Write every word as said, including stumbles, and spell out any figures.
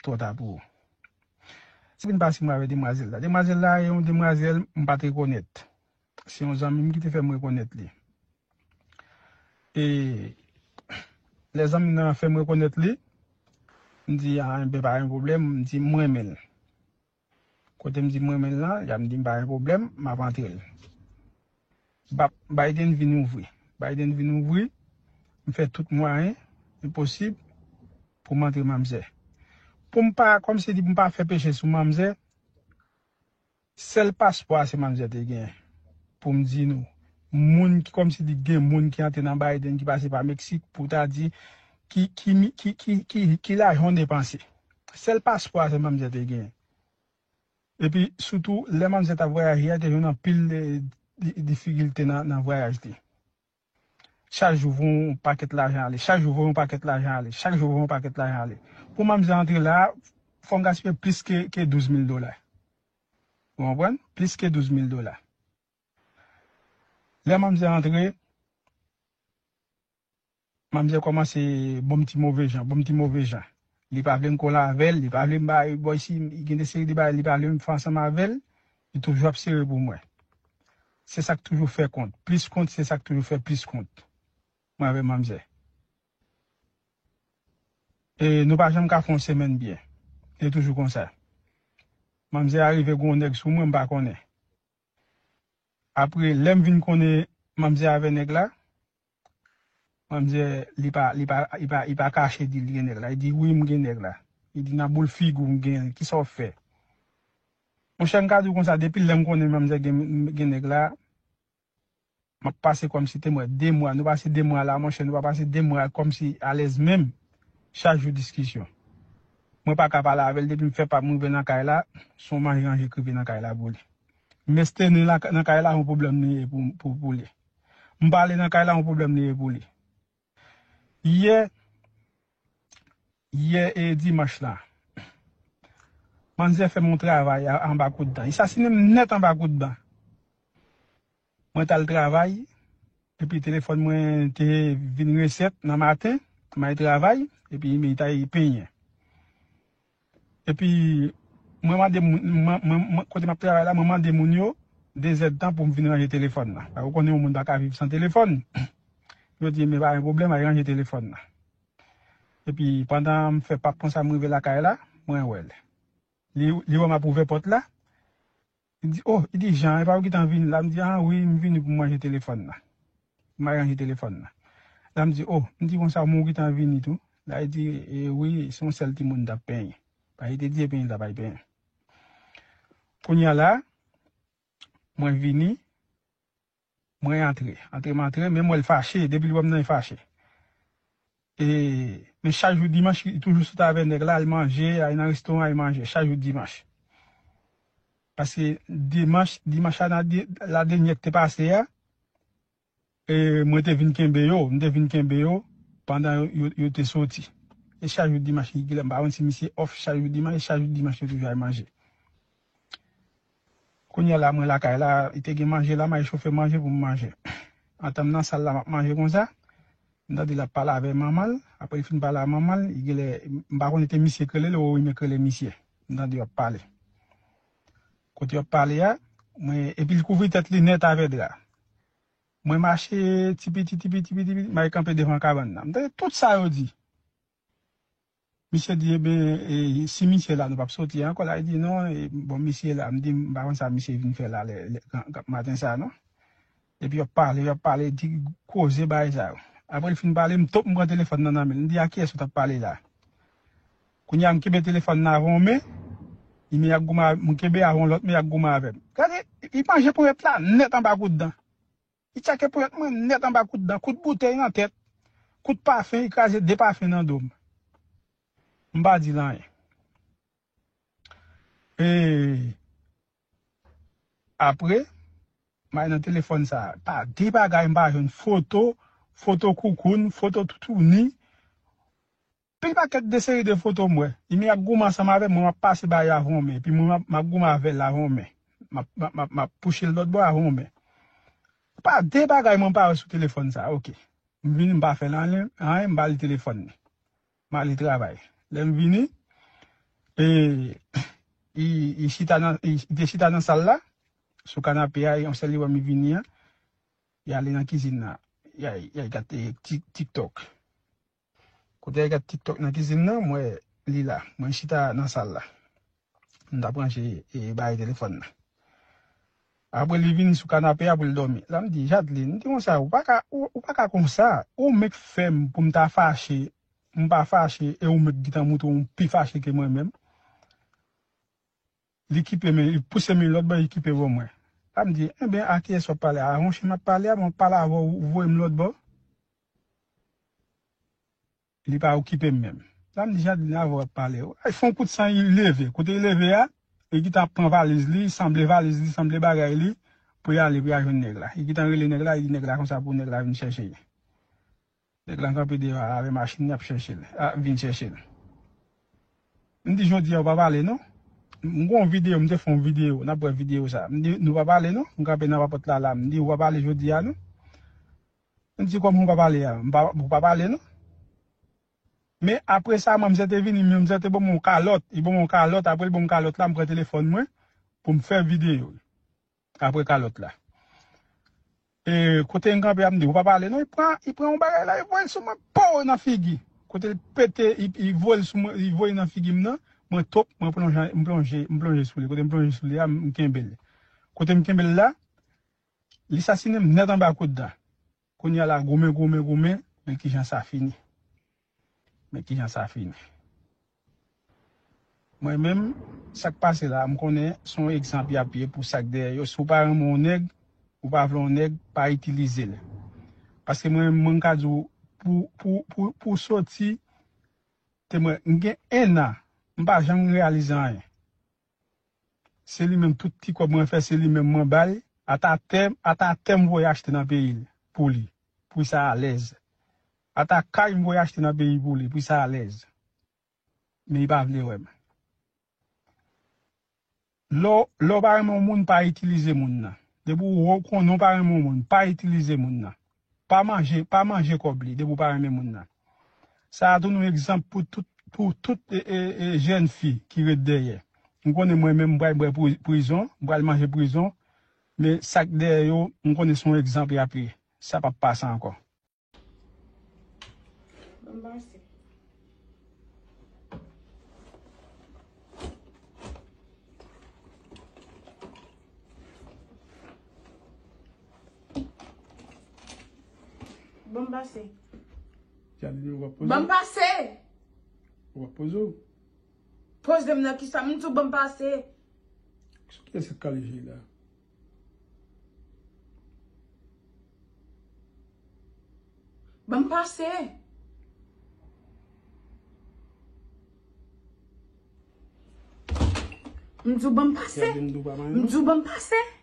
twò ta pou ou. Se vin pase mwen avèk demwazèl la. Demwazèl la, e yon demwazèl m pa t rekonèt. Se yon zanmi m ki te fè m rekonèt li. E lè zanmi m nan fè m rekonèt li, m di, "A, enben, pa gen pwoblèm," m di, "M renmen l." Kote m di m renmen l lan, y ap di m pa gen pwoblèm, m ap antre l. Bap, Biden vin ouvri. Biden vin ouvri, m fè tout mwayen ki posib pou m antre manmzè. Pou m pa, kòmsi di pou m pa fè peche sou manmzè, sèl paspwa se manmzè te gen. Pou m di nou, moun ki kòmsi di gen moun ki antre nan Biden ki pase pa Meksik pou ta di ki, ki, ki, ki, ki, ki lajan w depanse. Sèl paspwa se manmzè te gen. Epi, sitou, lè manmzè t ap vwayaje a, te jwenn anpil, eh, di- difikilte nan, nan vwayaj li. Chak jou voye yon pakèt lajan ale, chak jou voye yon pakèt lajan ale, chak jou voye yon pakèt lajan ale. Pou manmzè antre la, fò m gaspiye plis ke, ke douz mil dola. Ou konprann? Plis ke douz mil dola. Lè manmzè antre, manmzè kòmanse ban m ti move jan, ban m ti move jan. Li pa vle m kole avè l, li pa vle m bay bò isi, li gen de seri de bagay, li pa vle m fè ansanm avè l, li toujou ap sere pou mwen. Se sa k toujou fè kont. Plis kont, se sa k toujou fè plis kont. Mwen avè manmzè. E nou pa janm ka fè yon semèn byen. Li toujou konsa. Manmzè a rive gen yon nèg sou mwen, m pa konnen. Apre, lè m vin konnen manmzè avè nèg la, manmzè, li pa, li pa, li pa, li pa kache di l gen nèg la. Li di, "Wi, m gen nèg la." Li di, "Nan boul figi w, m gen l. Kisa w fè?" Monchè, m ka di w konsa, depi lè m konnen manmzè gen, gen nèg la, m ap pase kòmsi te mwen de mwa. Nou pase de mwa la, monchè, nou pa pase de mwa kòmsi alèz menm. Chak jou diskisyon. Mwen pa ka pale avè l, depi m fè pa m rive nan kay la, se yon manje ranje k rive nan kay la pou li. M estene la, nan kay la, yon pwoblèm li ye pou, pou, pou li. M pale nan kay la, yon pwoblèm li ye pou li. Yè, yè e dimanch la, manzè fè m yon travay a- anba kout dan. Li sasinen m nèt anba kout dan. Mwen t al travay, epi telefòn mwen te vin resèt nan maten, m al travay, epi li ta penyen. Epi, mwen mande moun, mwen, mwen, mwen, kote m ap travay la, mwen mande moun yo de zèdtan pou m vin ranje telefòn nan. Paske ou konnen yon moun pa ka viv san telefòn. Yo di, "Men pa gen pwoblèm, al ranje telefòn nan." Epi, pandan m fè pap konsa, m rive lakay la, mwen wè l. Li, li wè m ap ouvè pòt la. Li di, "Oh," li di, "Jan, e pa ou ki t ap vini la?" M di, "Ah wi, m vini pou m ranje telefòn nan. M al ranje telefòn nan." La, m di, "Oh," m di konsa, "men ou ki t ap vini tou?" La, li di, "E wi, se yon sèl timoun m t ap penyen." Paske li te di e penyen l t ap al penyen. Kounye a la, mwen vini, mwen antre. Antre m antre, men m wè l fache, depi l wè m nan, li fache. E, men chak jou dimanch, li toujou sot avè nèg la, al manje, al nan restoran, al manje, chak jou dimanch. Paske dimanch, dimanch la, la dènyè k te pase a, e, mwen te vin kenbe yo, m te vin kenbe yo pandan yo, yo, yo te soti. E chak jou dimanch, Gilè, m pa konn si misye off chak jou dimanch, e chak jou dimanch, yo toujou al manje. Kounye a la, mwen lakay la, li te gen manje la, m al chofe manje pou m manje. Antan m nan sal la, m ap manje konsa, m tande l ap pale avè manman l, apre li fin pale a manman l, li genlè, m pa konn si te misye k rele l, ou rimè k rele misye. M tande yo ap pale. Kote yo ap pale a, mwen, epi l kouvri tèt li nèt avè dra. Mwen mache ti piti, ti piti, ti piti, m al kanpe devan kabann nan. M tande tout sa yo di. Misye di, "Eben, e, si misye la, nou p ap soti ankò la?" Li di, "Non, e, bon, misye la." M di, "M pa konn sa misye vin fè la lè, lè, gran, gran maten sa, non." Epi yo ap pale, yo ap pale, di koze bagay sa yo. Apre l fin pale, m tou, m pran telefòn nan nan men l. M di, "A kiyès ou t ap pale la?" Kounye a, m kenbe telefòn nan avè yon men, li men y ap goumen, m kenbe avè yon lòt men y ap goumen avè m. Gade, li manje ponyèt la nèt anba kout dan. Li tchake ponyèt mwen nèt anba kout dan, kout boutèy nan tèt, kout pafen, li kraze de pafen nan do m. M pa di l anyen. E apre, m al nan telefòn sa a. Pa de bagay m pa jwenn, foto, foto koukoun, foto toutouni, pil pakèt de seri de foto m wè. Li men y ap goumen ansanm avè m, mwen m ap pase ba yo avè yon men, epi mwen m ap, m ap goumen avè l avè yon men. M ap, m ap, m ap, m ap pouche l lòt bò avè yon men. Pa de bagay mwen pa wè sou telefòn sa a, oke. M vini, m pa fè l anyen, anyen, m ba li telefòn li. M ale travay. Lè m vini, E, li, li chita nan, li, li te chita nan sal la, sou kanape a, e yon sèl li wè m vini an, li ale nan kizin nan, li al, li al gade Tik-, TikTok. Kote li al gade TikTok nan kizin nan, m wè li la. Mwen chita nan sal la. M t ap ranje, e, bagay telefòn nan. Apre li vini sou kanape a pou l dòmi. La m di, Jadlin, m di konsa, ou pa ka, ou, ou pa ka konsa. Ou menm k fè m pou m ta fache, m pa fache, e ou menm k gentan montre w pi fache ke mwen menm. Li kipe men, li pouse men lòt bò, li kipe bò mwen. La m di, enben, a kiyès w ap pale a? A yon chen m ap pale a, mwen pale avè w, ou voye m lòt bò. Li pa okipe m menm. La m di, Jadlin, avè w ap pale. Ay, fè yon kout san, li leve. Kote li leve a, li gentan ap pran valiz li, sanble valiz li, sanble bagay li, pou li ale, pou li al jwenn nèg la. Li gentan rele nèg la, li di nèg la konsa pou nèg la vin chèche li. Nèg la kanpe deyò a avè machin li ap chèche l, ap vin chèche l. M di, jodi a ou pa pale non. M gon videyo, m te fè yon videyo, n ap wè videyo sa. M di, nou pa pale non. M kanpe nan papòt la la, m di, ou pa pale jodi a non. M di, kòman ou pa pale a? M pa, ou pa pale non. Men apre sa, manzè te vini, manzè te ban m yon kalòt. Li ban m yon kalòt, apre li ban m kalòt la, m pran telefòn mwen pou m fè videyo. Apre kalòt la. E, kote m kanpe a, m di, ou pa pale non, li pran, li pran yon bagay la, li voye l sou mwen, pow, nan figi. Kote l pete, li, li voye l sou mwen, li voye nan figi m nan, mwen top, mwen plonje, m plonje, m plonje sou li. Kote m plonje sou li a, m kenbe l. Kote m kenbe l la, li sasinen m nèt anba kout dan. Kounye a la, goumen, goumen, goumen, men kijan sa fini. Men kijan sa fini. Mwen menm, sa k pase la, m konnen se yon egzanp y ap ye pou sa k dèyè yo. Si w pa renmen yon nèg, ou pa vle yon nèg, pa itilize l. Paske mwen menm, mwen ka di w, pou, pou, pou, pou soti, te mwen, m gen en an, m pa janm reyalize anyen. Se li menm tout ti kòb mwen fè, se li menm mwen ba l. Ata tè, ata tè m voye achte nan peyi l pou li, pou sa alèz. Ata kay m voye achte nan peyi pou li, pou sa alèz. Men li pa vle wè m. Lè w, lè w pa renmen yon moun, pa itilize moun nan. Depi w konnen w pa renmen yon moun, pa itilize moun nan. Pa manje, pa manje kòb li, depi w pa renmen moun nan. Sa a tou yon egzanp pou tout, pou tout, e, e, e, jèn fi ki ret dèyè. M konnen mwen menm, m pral bwè pri-, prizon, m pral manje prizon, men sa k dèyè yo, m konnen se yon egzanp y ap ye. Sa p ap pase ankò. Ban m pase. Ban m pase. Janine, ou ap poze? Ban m pase! Ou ap poze w? Poze m nan kisa? M di w ban m pase. Sou kiyès k kale je la? Ban m pase. M di w ban m pase. Janine, ou pa manyen non? M di w ban m pase.